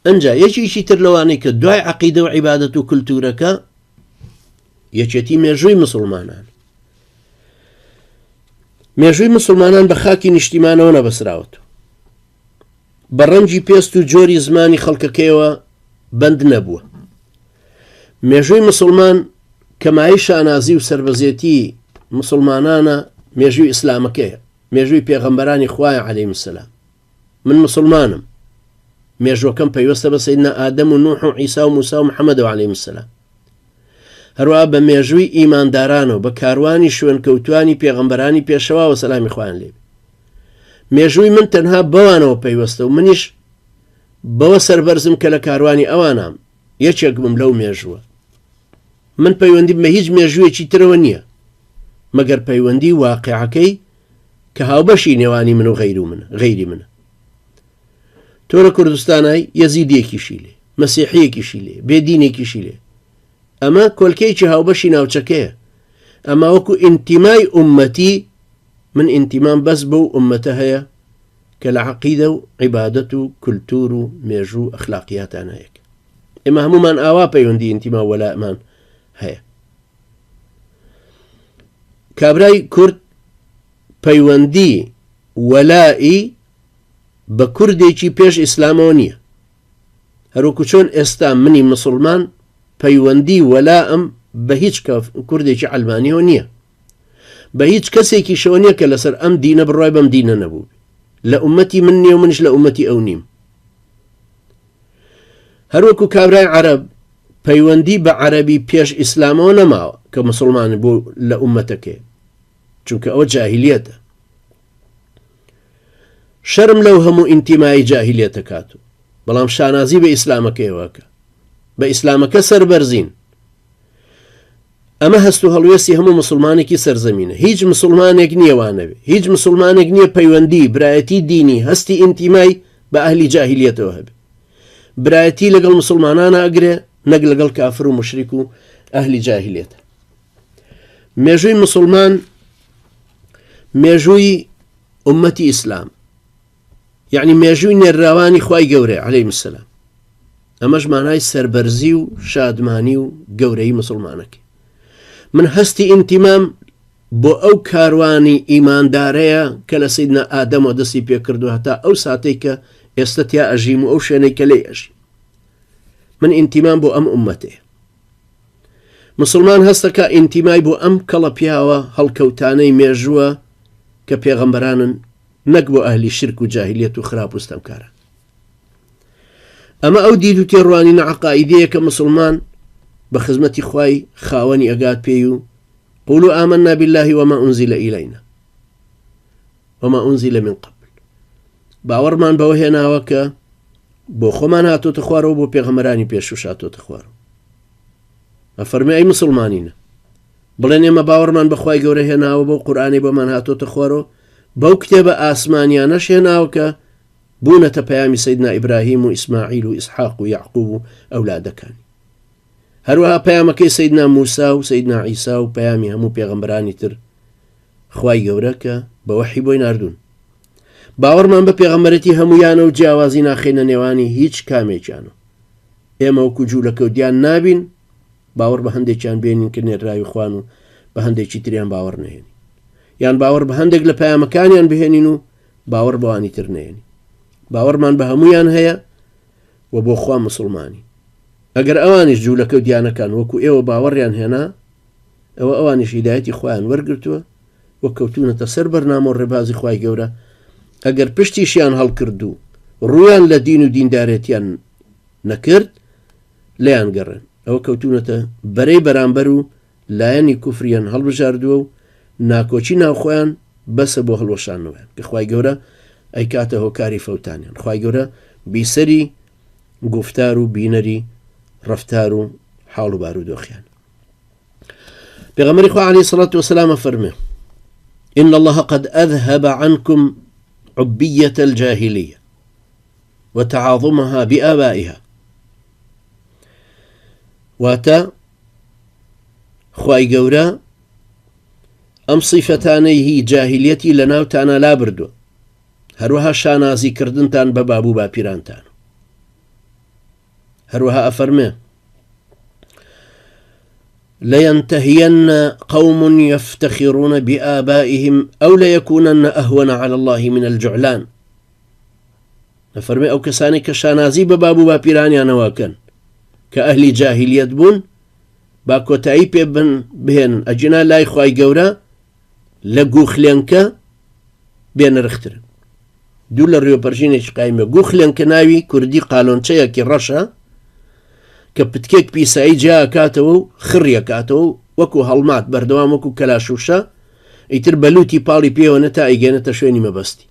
ئەنجا یەکێکی تر لەوانەی کە دوای عەقیدە و عیبادەت و کولتوورەکە یەکێتی مێژووی مسلمانان مێژووی مسلمانان بە خاکی نیشتیمانەوە نەبەسراوەت بە ڕەنگی پێست و جۆری زمانی خەڵکەکەیەوە بەند نەبووە مێژووی مسلمان کەمایی شانازی و سربەزێتی مسلمانانە مێژووی ئیسلامەکەیە مێژووی پێغەمبەرانی خوایە عەلەیهم السلام من مسلمانم مێژوەکەم پەیوەستە بە سەیدنا ئادەم و نوح و عیسا و موسا و محەممەدەوە عەلەیهم السلام هەروەها بە مێژووی ئیماندارانەوە بە کاروانی شوێنکەوتوانی پێغەمبەرانی پێشەواوە سەلامی خوایان لێ مێژووی من تەنها بەوانەوە پەیوەستە و منیش بەوە سەربەرزم کە لە کاروانی ئەوانام یەکێک بم لەو مێژووە من پەیوەندیم بە هیچ مێژوویەکی ترەوە نییە مەگەر پەیوەندی واقعەکەی کە هاوبەشی نێوانی من و غەیر و من غەیری منە تۆ لە کوردستانای یەزیدیەکیشی لێ مەسیحیەکیشی لێ بێدینێکیشی لێ ئەمە کۆلکەیەکی هاوبەشی ناوچەکەیە ئەما وەکو ئینتیمای ئومەتی من ئینتیمام بەس بەو ئومەتە هەیە کە لە عقیدە و عیبادەت و کولتور و مێژوو ئەخلاقیاتان هەیە ئێمە هەمومان ئاوا پەیوەندی ئینتیما وەلامان هەیە کابرای کورد پەیوەندی وەلائی بە کوردێکی پێش ئیسلامەوە نییە هەروەکو چۆن ئێستا منی مسلمان پەیوەندی وەلائم بە هیچ کوردێکی عەلمانیەوە نییە بە هیچ کەسێکیشەوە نییە کە لەسەر ئەم دینە بڕای بەم دینە نەبوو لە ئومەتی من نییە و منش لە ئومەتی ئەو نیم هەروەکو کابرای عەرەب پەیوەندی بە عەرەبی پێش ئیسلامەوە نەماوە کە مسلمان بوو لە ئومەتەکەی چونکە ئەوە جاهلیەتە شەرم لەو هەموو ئینتیمایی جاهلیەتە کات و بەڵام شانازی بە ئیسلامەکەیەوەکە بە ئیسلامەکە سەربەرزین ئەمە هەست و هەڵوێستی هەموو مسلمانێکی سەرزەمینە هیچ مسلمانێک نییە وانەبێ هیچ مسلمانێک نییە پەیوەندی برایەتی دینی هەستی ئینتیمای بە ئەهلی جاهلیەتەوە هەبێ برایەتی لەگەڵ مسلمانانە ئەگرێ نەک لەگەڵ کافر و مشریک و ئەهلی جاهلیەتە مێژووی مسلمان مێژووی ئومەتی ئیسلام یعنی مێژووی نێرراوانی خوای گەورەیە عەلەیهم السلام ئەمەش مانای سەربەرزی و شادمانی و گەورەی مسلمانەکەی من هەستی ئینتیمام بۆ ئەو کاروانی ئیماندارەیە کە لە سیدنا ئادەمەوە دەستی پێکردو هەتا ئەو ساتەی کە ئێستا تیا ئەژیم و ئەو شوێنەی کە لێی ئەژیم من ئینتیمام بۆ ئەم ئومەتەیە مسلمان هەستەکە ئینتیمای بۆ ئەم کەڵە پیاوە هەڵکەوتانەی مێژووە کە پێغەمبەرانن نەک بۆ ئەهلی شرک و جاهلیەت و خراپ و ستەمکاران. ئەمە ئەو دید و تێڕوانینە عەقائیدەیە کە مسوڵمان بە خزمەتی خوای خاوەنی ئەگات پێی و قولوا آمنا بالله وما أنزل إلينا وما أنزل من قبل باوەڕمان بەوە هێناوە کە بۆ خۆمان هاتۆتە خوارەوە بۆ پێغەمەرانی پێشوش هاتۆتە خوارەوە ئەفەرمی ئەی مسلمانینە بڵێن ئێمە باوەڕمان بە خوای گەورە هێناوە بەو قورئانەی بۆمان هاتۆتە خوارەوە بەو کتێبە ئاسمانیانەش هێناوە کە بوونەتە پەیامی سەیدنا ئیبراهیم و ئیسماعیل و ئیسحاق و یەعقوب و ئەولادەکانی هەروەها پەیامەکەی سەیدنا موسا و سەیدنا عیسا و پەیامی هەموو پێغەمبەرانی تر خوای گەورە کە بە وەحی بۆی ناردوون باوەڕمان بە پێغەمبەرێتی هەمویانە و جیاوازی ناخەینە نێوانی هیچ کامێکیان و ئێمە وەکو جوولەکە و دیان نابین باوەڕ بە هەندێکیان بێنین کە نێرراوی خوان و بە هەندێکی تریان باوەڕ نەهێنین یان باوەڕ بە هەندێک لە پەیامەکانیان بهێنین و باوەڕ بەوانی تر نەهێنین باوەڕمان بە هەمویان هەیە و بۆ خوا مسلمانی ئەگەر ئەوانیش جوولەکە و دیانەکان وەکو ئێوە باوەڕیان هێنا ئەوە ئەوانیش هیدایەتی خۆیان وەرگرتووە و کەوتونەتە سەر بەرنامە و ڕێبازی خوای گەورە ئەگەر پشتیشیان هەڵکرد و ڕویان لە دین و دیندارێتیان نەکرد لێیان گەڕێن ئەوە کەوتوونەتە بەرەی بەرامبەر و لایەنی کوفریان هەڵبژاردووە و ناکۆکی ناوخۆیان بەسە بۆ هەڵوەشاندنەوەیان کە خوای گەورە ئەیکاتە هۆکاری فەوتانیان خوای گەورە بیسەری گوفتار و بینەری ڕەفتار و حاڵ و بارودۆخیان پێغەمبەری خوا علیه الصلاة والسلام فەرمێ إن الله قد أذهب عنكم عبية الجاهلية وتعاظمها بآبائها واتە خوای گەورە ئەم سیفەتانەی هی جاهلیەتی لە ناوتانە لابردووە هەروەها شانازی کردنتان بە بابوو باپیرانتان. هەروەها ئەفەرمێ لينتهين قوم يفتخرون بآبائهم أو ليكونن أهون على الله من الجعلان نەفەرمێ ئەو کەسانەی کە شانازی بە باب و باپیرانیانەوە کەن کە ئەهلی جاهلیەت بوون با کۆتایی پێ بن بهێنن ئەگینا لای خوای گەورە لە گوخلێنکە بێنرخترن. دوو لە ڕیۆپەرژینێکی قایمە گوخلێنکە ناوی کوردی قالۆنچەیەکی ڕەشە کە پتکێک پیسایی جیا ئەکاتەوە و خڕی ئەکاتەوە و وەکو هەڵمات بەردەوام وەکو کەلاشوشە ئیتر بەلوتی پاڵی پێوەنە تا ئەیگەێنێتە شوێنی مەبەستی.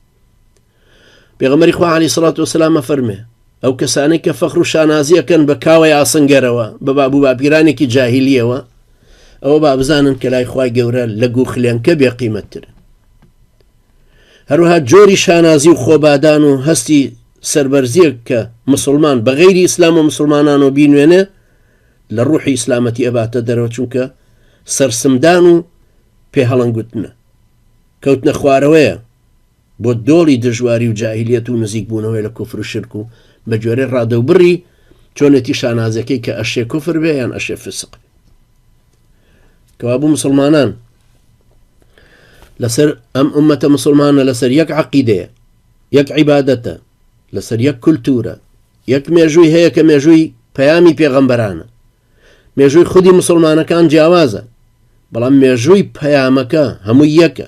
پێغەمبەری خوا عەلەیهی سڵات وسلام ئەفەرمێ ئەو کەسانەی کە فەخر و شانازی ئەکەن بە کاوەی ئاسنگەرەوە بە باب و باپیرانێکی جاهیلیەوە ئەوە با بزانن کە لای خوای گەورە لە گوخلێنکە بێقیمەتترن. هەروەها جۆری شانازی و خۆبادان و هەستی سەربەرزیەک کە مسلمان بە غەیری ئیسلام و مسلمانان و بینوێنێ لە ڕوحی ئیسلامەتی ئەباتە دەرەوە چونکە سەرسمدان و پێهەڵەنگوتنە کەوتنە خوارەوەیە بۆ دۆڵی دژواری و جاهیلیەت و نزیک بوونەوەی لە کوفر و شرک و بە گوێرەی ڕادە و بڕی چۆنێتی شانازیەکەی کە ئەشێ کوفر بێ یان ئەشێ فسق بێ. کەوابوو مسلمانان لەسەر ئەم ئومەتە مسلمانە لەسەر یەک عقیدەیە یەک عیبادەتە لەسەر یەک کولتورە یەک مێژووی هەیە کە مێژووی پەیامی پێغەمبەرانە مێژووی خودی مسلمانەکان جیاوازە بەڵام مێژووی پەیامەکە هەمووی یەکە.